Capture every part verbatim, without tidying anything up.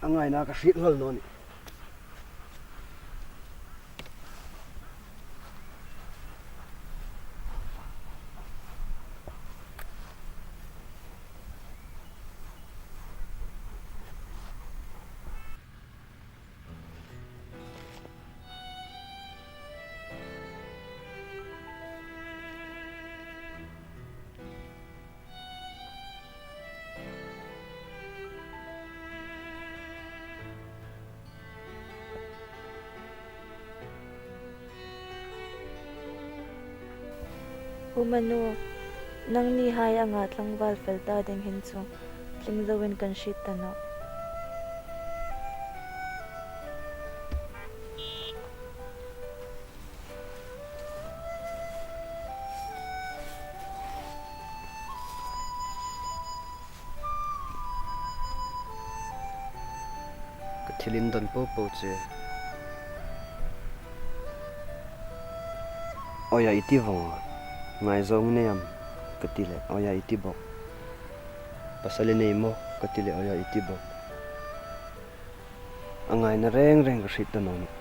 A ngaina ka hriet hlawl naw nih. U Manu, nangnihai anga tlangval fel ta ding hin chu tling loin kan hriet ta nawh. Ka thil indon po po che. Oia i ti vong, ngaizawng nei am? Ka ti le, oia i ti bok. Pasal i nei maw? Ka ti le, oia i ti bok. A ngaina reng reng ka hriet ta naw nih.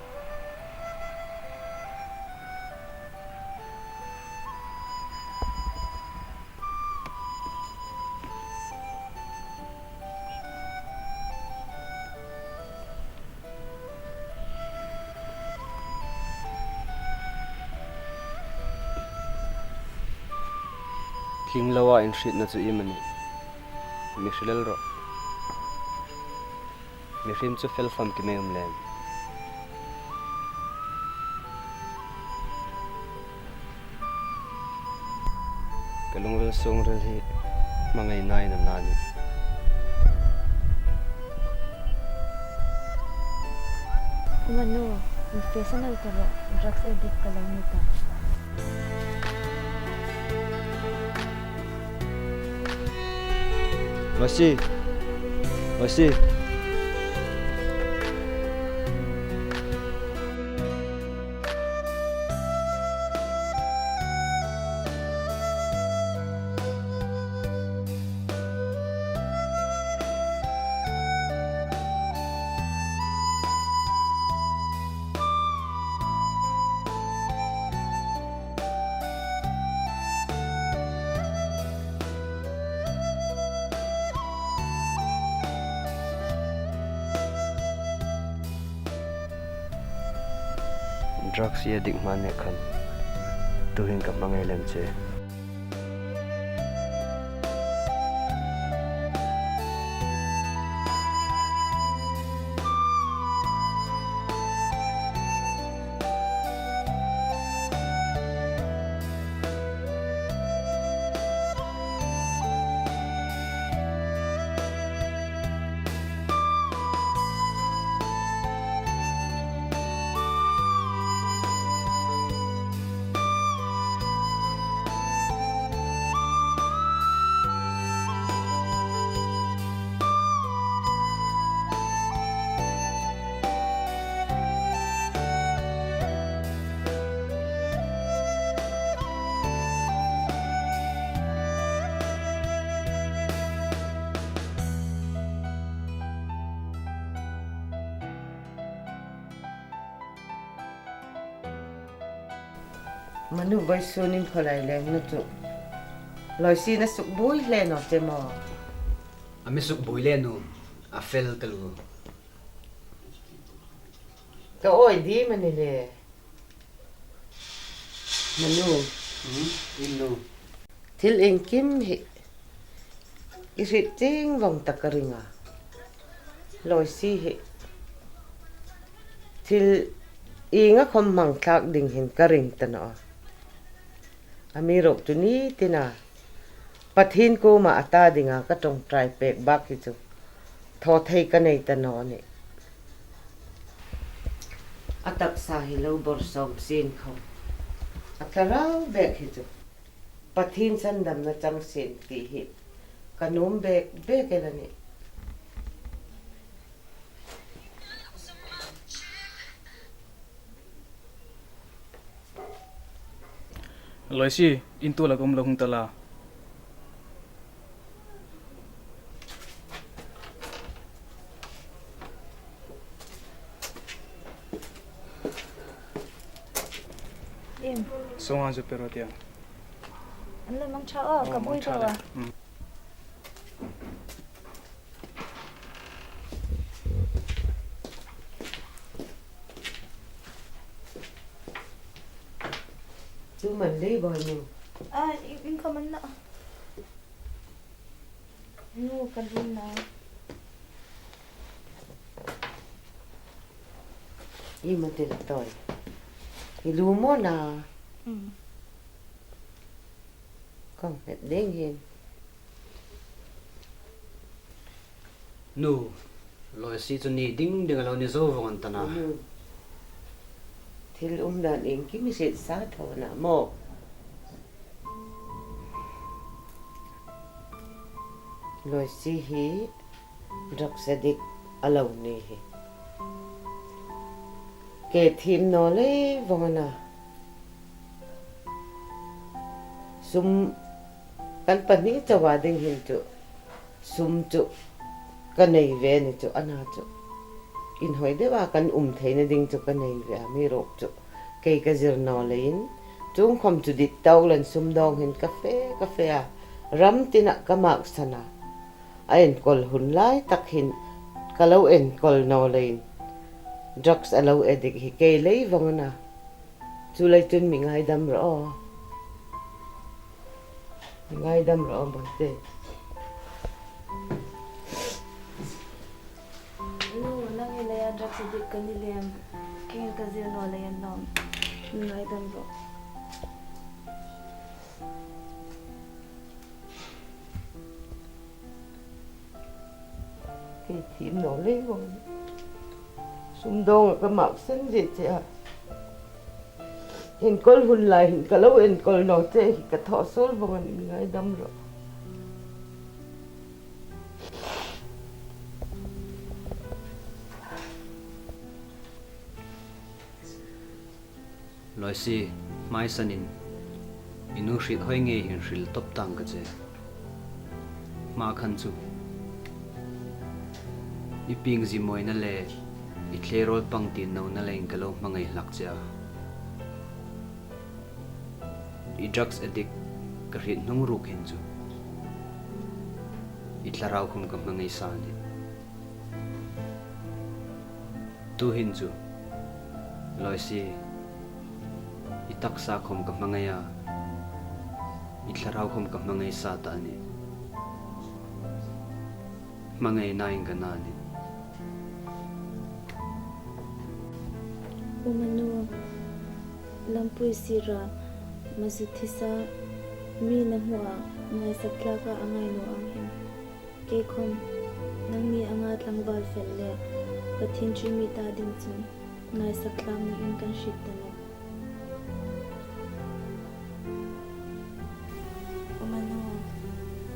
Tling loa inhrietna chu iem a nih? Mi hrilel rawh. Mihriem chu fel fam ki mei um lem. Ka lungril sungril hi hmangaina in a na nih. U Manu, mi fashion el ta rawh, drugs addict ka lo ni ta. Masi. Masi. Drugs hi a dik hma nek khan, tuhin ka hmangai lem che. Manu, vawisun in khawlai lengna chu Loisi na sukbuoi hle naw che maw? A mi sukbuoi le nu, a fel taluo. Ka awi ding a ni le. Manu. Hmm? In nu. Thil iengkim hi i hriet chieng vong tak a ring a. Loisi hi thil ienga khom hmang thlak ding hin ka ring ta naw a. Amiruokchu ni tina Pathien kuoma a ta dinga ka ṭawngṭai pek bak hi chu thaw thei ka nei ta naw a nih. A taksa hi lo bawr sawm sien khom, a thlarau bek hi chu Pathien sandamna chang sien ti hi ka nuom bek bek el a nih. Loisi, in tu la kom lo hung ta la. Sawmnga zu pe ro tia. An lo mang ṭha aw, ka buoi ṭha a. Chu man lei boi nu. A, in, in ka man na. Nu ka lum na. I ma tel toi. I lu mo na. Mm. Kong het ding hin. Nu, Loisi chu ni ding ding a lo ni zo vong an ta na. Nu. Thil um dan ieng kim i hriet sa tho na maw. Loisi hi drugs addict a lo ni hi. Ke thiem naw lei vong a na. Sum kan pahni chauha ding hin chu. Sum chu ka nei ve ni chu a na chu. Inhawi deuha kan um theina ding chu ka nei ve a, amiruokchu kei ka zir naw leiin, chuong khom chu dit tawk lem sum dawng hin ka fe, ka fe a, ram tina ka maksan a. A enkawl hun lai tak hin ka lo enkawl naw leiin drugs a lo addict hi kei lei vong a na. Chuleiin mi ngaidam rawh. Mi ngaidam rawh, Bawlte. Nu, nang hi leia drugs addict ka ni lem. Keiin ka zir naw lei an nawm. Mi ngaidam rawh. Kei thiem naw lei vong. Sum dawng ka maksan zie che a. Enkawl hun lai hin ka lo enkawl naw che hi ka thaw suol vong a nih, mi ngaidam rawh. Loisi, hmaisanin i nu hriet hoi ngei hin hril tawp tang ka che. Hma khan chu i pieng zimawina le i thlerawl pang tir nawna leiin ka lo hmangai hlak che a. I drugs addict ka hriet hnung ruok hin chu i thlarau khom ka hmangai sa a nih. Tuhin chu, Loisi, i taksa khom ka hmangai a, i thlarau khom ka hmangai sa ta a nih. Hmangaina in ka na a nih. Umanu, lampui sira, mazu thisa, mi na hmu a, ngaisak tlaka a ngai naw ang hin. Kei khom, nangni anga tlangval fel le Pathien ṭi mi ta ding chun ngaisak tlak niin kan hriet ta nawh. Umanu,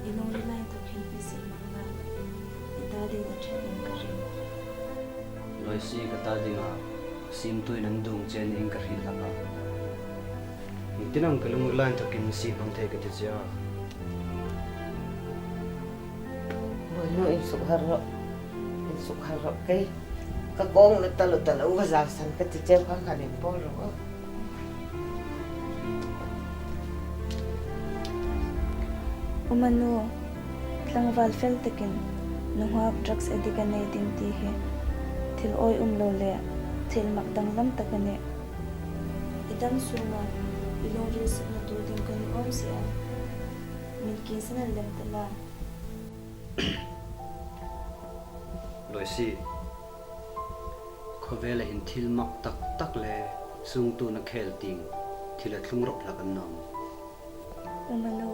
i lungril lai tak hin i siem hmang la, i ta dingin ṭha ding ka ring. Loisi, ka ta dinga siemtuin an dung che niin ka hriet hlak a. Iengtin am ka lungril lai takin siem hmang thei ka ti che a. Bawinu, insukhar rawh. Insukhar rawh kei. Ka kawng na taluo taluo ka zalsan ka ti cheu kha khan inpawl rawh. Umanu, tlangval fel takin nunghak drugs addict a nei ding ti hi thil awi um lo le thil mak danglam tak a nih. I dam sunga i lungril sukna tur ding ka ni awm si a. Min kingsan lem ta la. Loisi, khawvela hin thil mak tak tak le sungtuona khel tieng thil a thlung rawp hlak an nawm. Umanu,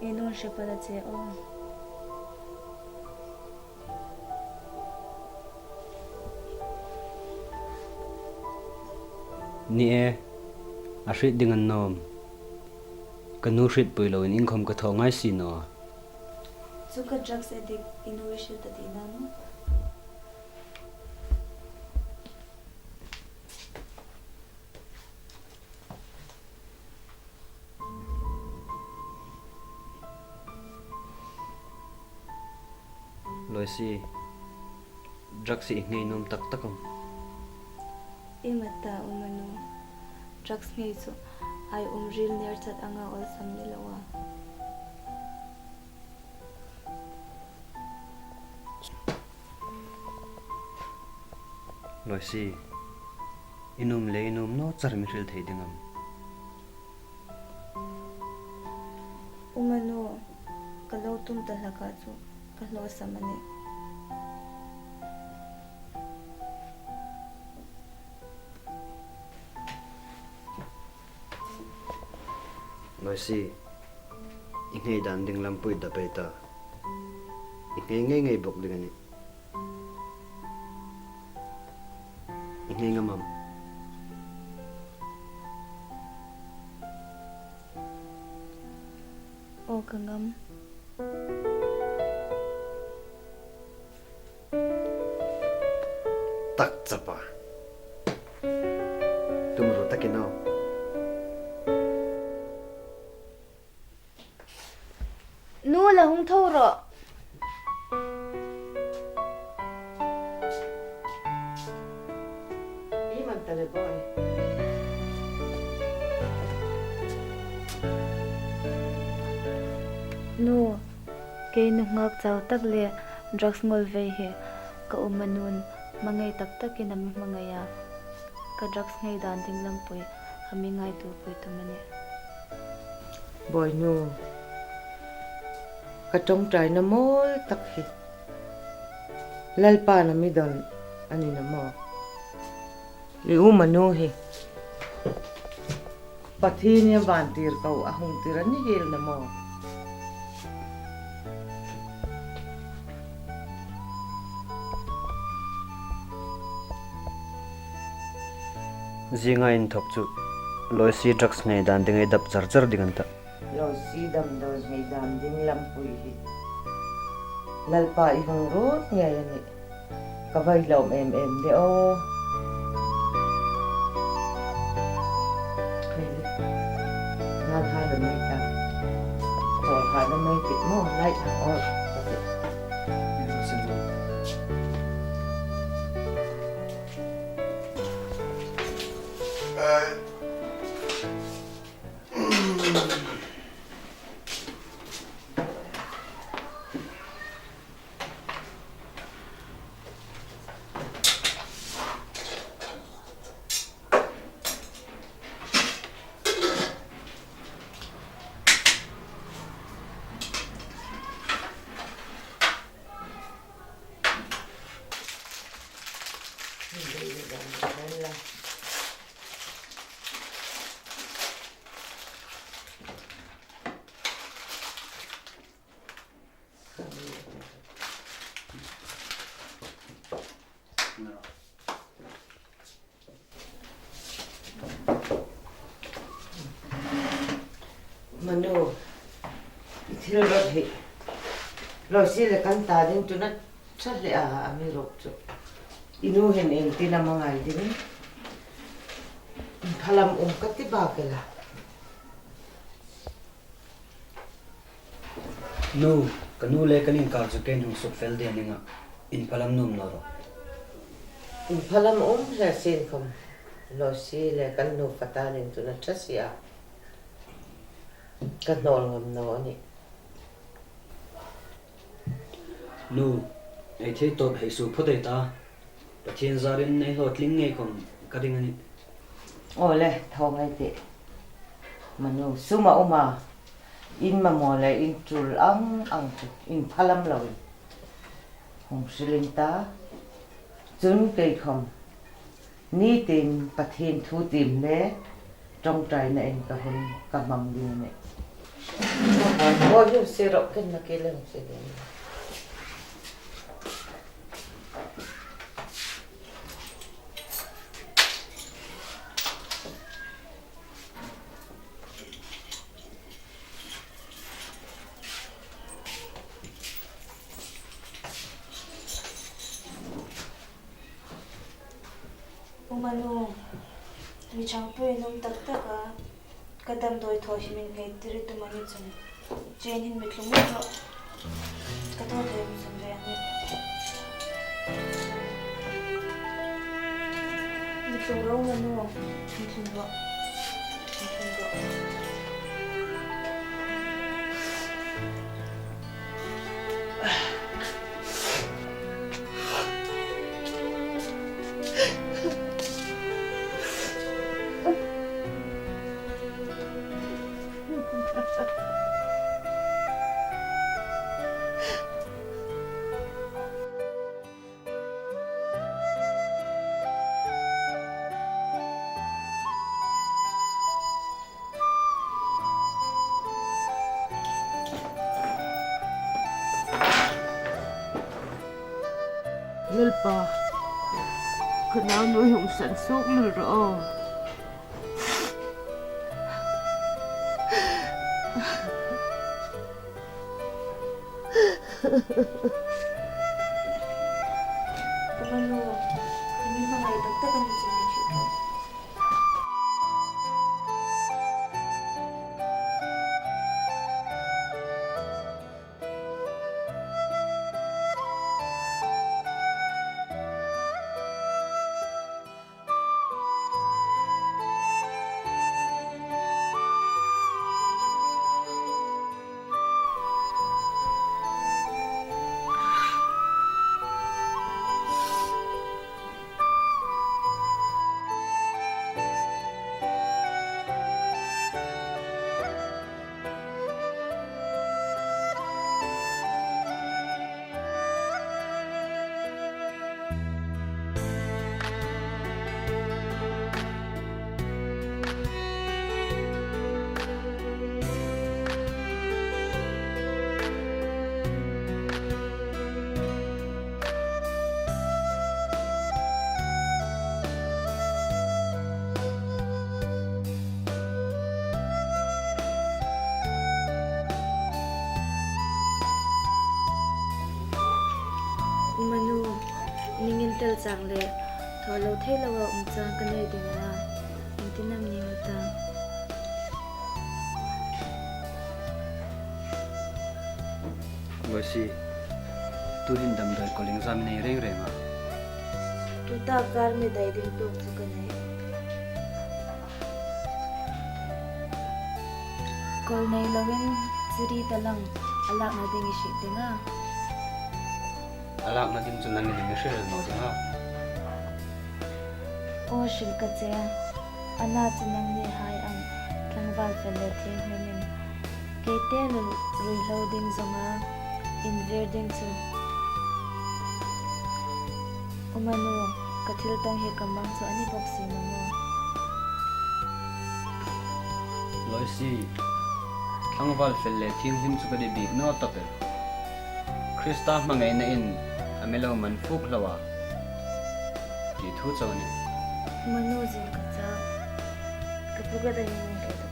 i nun hre pal a che aw. Ni e, a hriet ding an nawm. Ka nu hrietpui loin inkhom ka thaw ngai si naw a. Chu ka drugs addict i nu i hril ta ti na maw? Loisi, drugs hi i ngei nuom tak tak am? I mat ta, Umanu. Drugs ngei chu Ei um ril ner chat anga awlsam ni lo a. Loisi, i nuom le i nuom naw char mi hril thei ding am? U Manu, ka lo tum ta hlak a chu ka hlawsam a nih. Loisi, i nghei dan ding lampui dap ei ta. I nghei ngei ngei bawk ding a nih. I nghei ngam am? Aw ka ngam. Tak chapa. Tum ro takin aw. Nu, la hung tho rawh. I man ta le boi. Nu, kei nunghak chau tak le drugs ngol vei hi ka um a nun hmangai tak takin a mi hmangai a. Ka drugs nghei dan ding lampui a mi ngaituopui tum a nih. Boi nu, ka ṭawngṭaina mawl tak hi Lalpan a mi dawn a ni naw maw? I um a nu hi Pathienin a vantirko a hung tir a ni hiel naw maw? Zinga inthok chu Loisi drugs nghei dan ding ei dap char char ding an ta. Loisi damdawi nghei dan ding lampui hi Lalpa i hung ruot ngei a nih. Ka vai lawm em em de aw. Hei le. Ngal ha le mai ta. Chawl ha le mai ti maw, lai ha aw. Manu, i thil rawt hi Loisi le kan ta ding chu a ṭha hle a, a mi rawt chu. I nu hin ieng tin am a ngai ding? Inphalam um ka ti bak el a. Nu, ka nu le kan inkar chu keiin hung sukfel ding a ning a, inphalam nuom naw rawh. Inphalam um hle sien khawm, Loisi le kan nu fate ding chu a ṭha si a, ka hnawl ngam naw a nih. Nu, ei thei tawp hei suo phawt ei ta. Pathien zarin ei hlawtling ngei khawm ka ring a nih. Aw le, thaw ngai tih. Manu, sum a um a, in mamaw le in tul ang ang chu inphalam loin hung hril in ta. Chun kei khawm nitin Pathien thu tiem le ṭawngṭainain ka hun ka hmang ding a nih. Aw, hung sie rawh, keiin nakie le hung sie ding. U Manu, mi ṭhangpui nuom tak tak a, ka damdawi thaw hi min ngei tir i tum a ni chun, chen hin mi tlung rawh. Ka thaw thei um sun ve a nih. Mi tlung ro Manu, mi tlung rawh. Lalpa, ka naunu hi hung san suok mei ro. Ka manu, ka mi hmangai tak tak a ni chu mi ṭhi ṭawk. Manu, ning intel chang le, thaw lo thei loa um chang ka nei ding a na. Iengtin am ni ta? Loisi, tuhin damdawi kawlin zam nei reng reng a. Tuta kar mi dai ding tuok chu ka nei. Kawl nei loin, chiri ta lang, a lakna ding i hriet ding a. A lakna ding chu nangin i mi hril naw ding a. Aw, hril ka che. Ana chu nangni hai ang, tlangval fel le thienghlimin, keite nun ruihlo ding zonga invir ding chu. U Manu, ka thil tawng hi ka mang chu a ni bawk si naw maw? Loisi, tlangval fel le thienghlim chu ka ni bik naw tak el. Krista hmangaina in a mi lo man fuk hlau a. Ti thu chau ni. Manu, zing ka chau. Ka pu ka dai ni ka ta.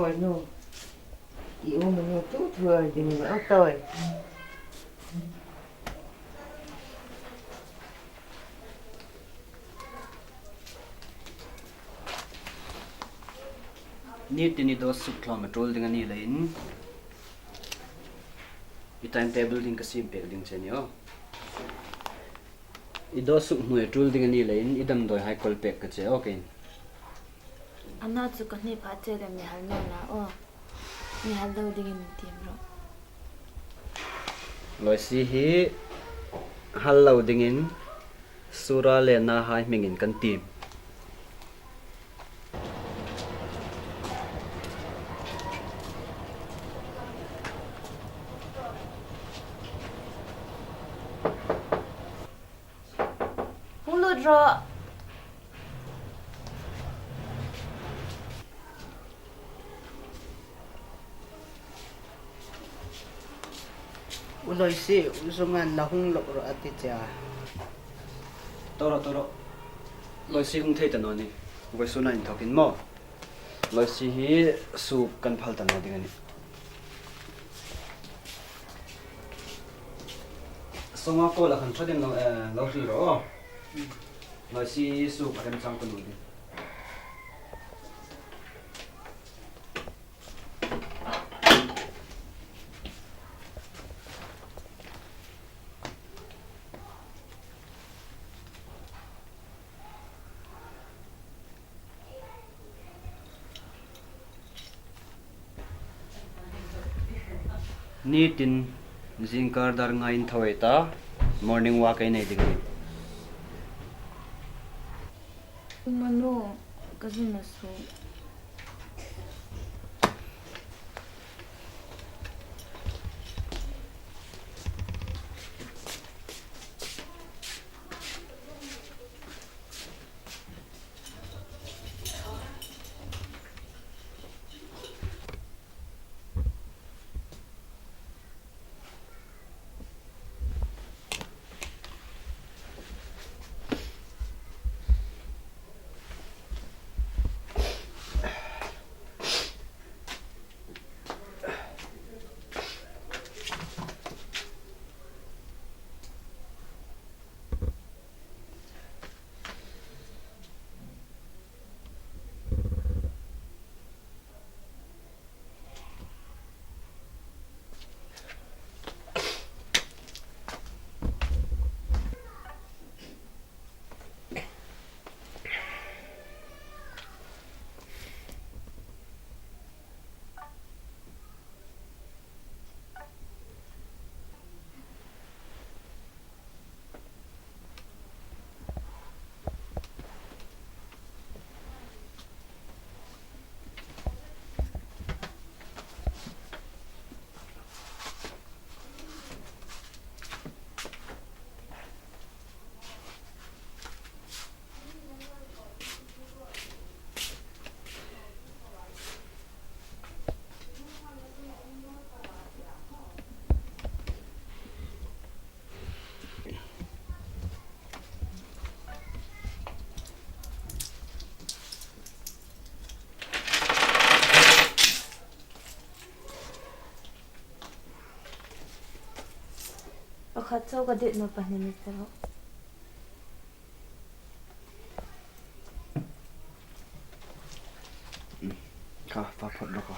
Boi nu, i u Manu tu thua ding lo toi. Ni tin i dawt suk thlawm a tul ding a ni leiin, i timetable ding ka siem pek ding che ni aw. I dawt suk hnuoi a tul ding a ni leiin, i damdawi hai kawl pek ka che aw kein. Ana chu ka hni pha che le mi hal naw na aw. Mi hal lo dingin tiem ro. Loisi hi hal lo dingin Sura le Na hai hmingin kan tiem. Hung lut ro. U Loisi, u zunga la hung lo ro a ti che a. Toro, toro. Loisi hung thei ta naw ni. Vawisuna inthokin maw. Loisi hi soup kan phal ta naw ding a nih. Sawma ko la khan ṭhatin lo, eh, lo hri ro. Loisi soup a remchang ta naw ding. Ni tin, zingkar dar nga intho ei ta, morning walk ei nei ding. Manu, ka zun a su. Pakhat chau ka dit naw pahni ni tero. Kha, fa phot ro kha.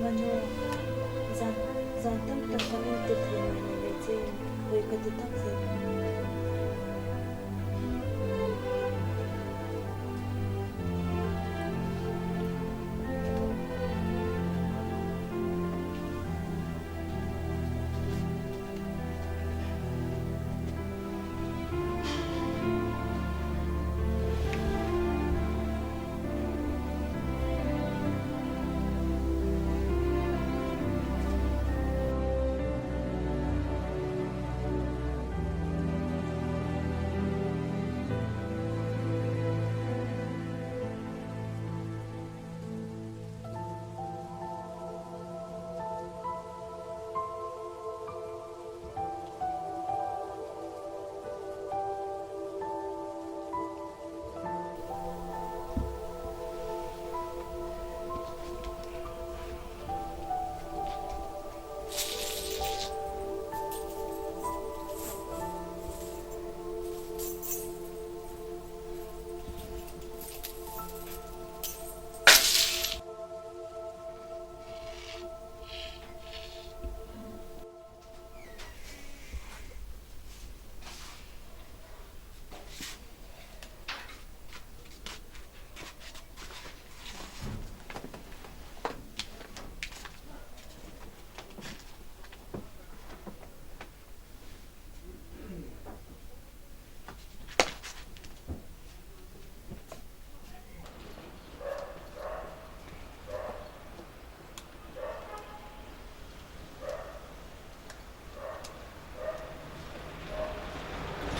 Anu, zan, zan tam tak kan intir thei naw naw lei chun, voi ka ti takzet.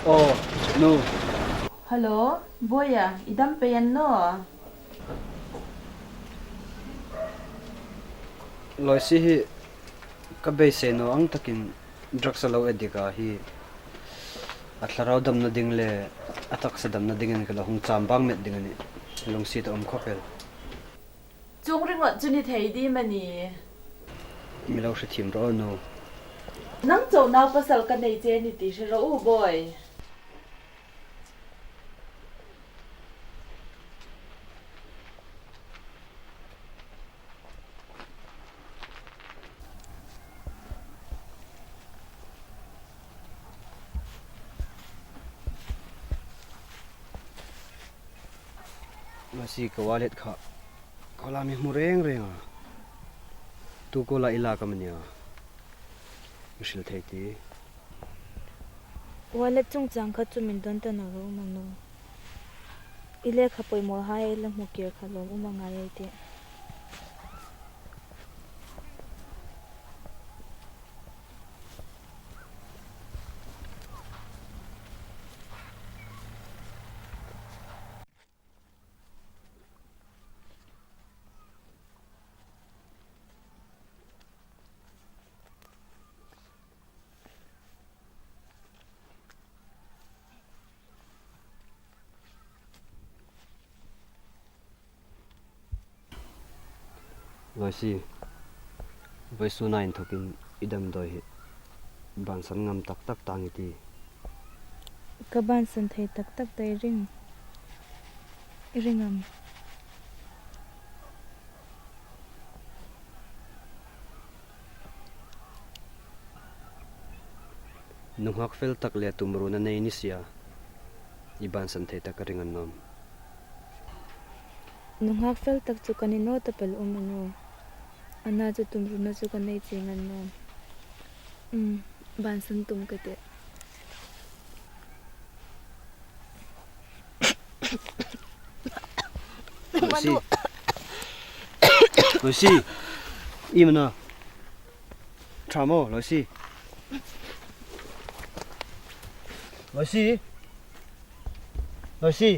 Aw, nu. Hello, Boia, i dam pei a ni naw? Loisi hi ka beisei naw ang takin drugs a lo addict a hi. A thlarau damna ding le a taksa damna dingin ka la hung cham bang met ding a nih. Lungsiet a um khawp el. Chuong ringawt chu ni thei ding am a ni? Mi lo hre thiem rawh nu. Nang chau nau pasal ka nei che ni ti hre rawh u, Boi. Masi ka wallet kha. Ka la mi hmu reng reng a. Tu ka la i lak am a nih a? I hril thei ti. Wallet chungchang kha chu min don ta naw ro ma nu. I lekha pawimawhai la hmu kir kha lawm um a ngai ei tih. Loisi, vawisuna inthokin i damdawi hi bansan ngam tak tak tang i ti. Ka bansan thei tak tak ta i ring. I ring am? Nunghak fel tak le tumruna nei ni si a, i bansan thei tak a ring a ni nawm. Nunghak fel tak chu ka ni naw ta pal um a nu. Ana chu tumruna chu ka nei chieng a ni nawm. Um, bansan tum ka tih. Loisi. Loisi. Iem a na? Ṭha maw, Loisi? Loisi. Loisi.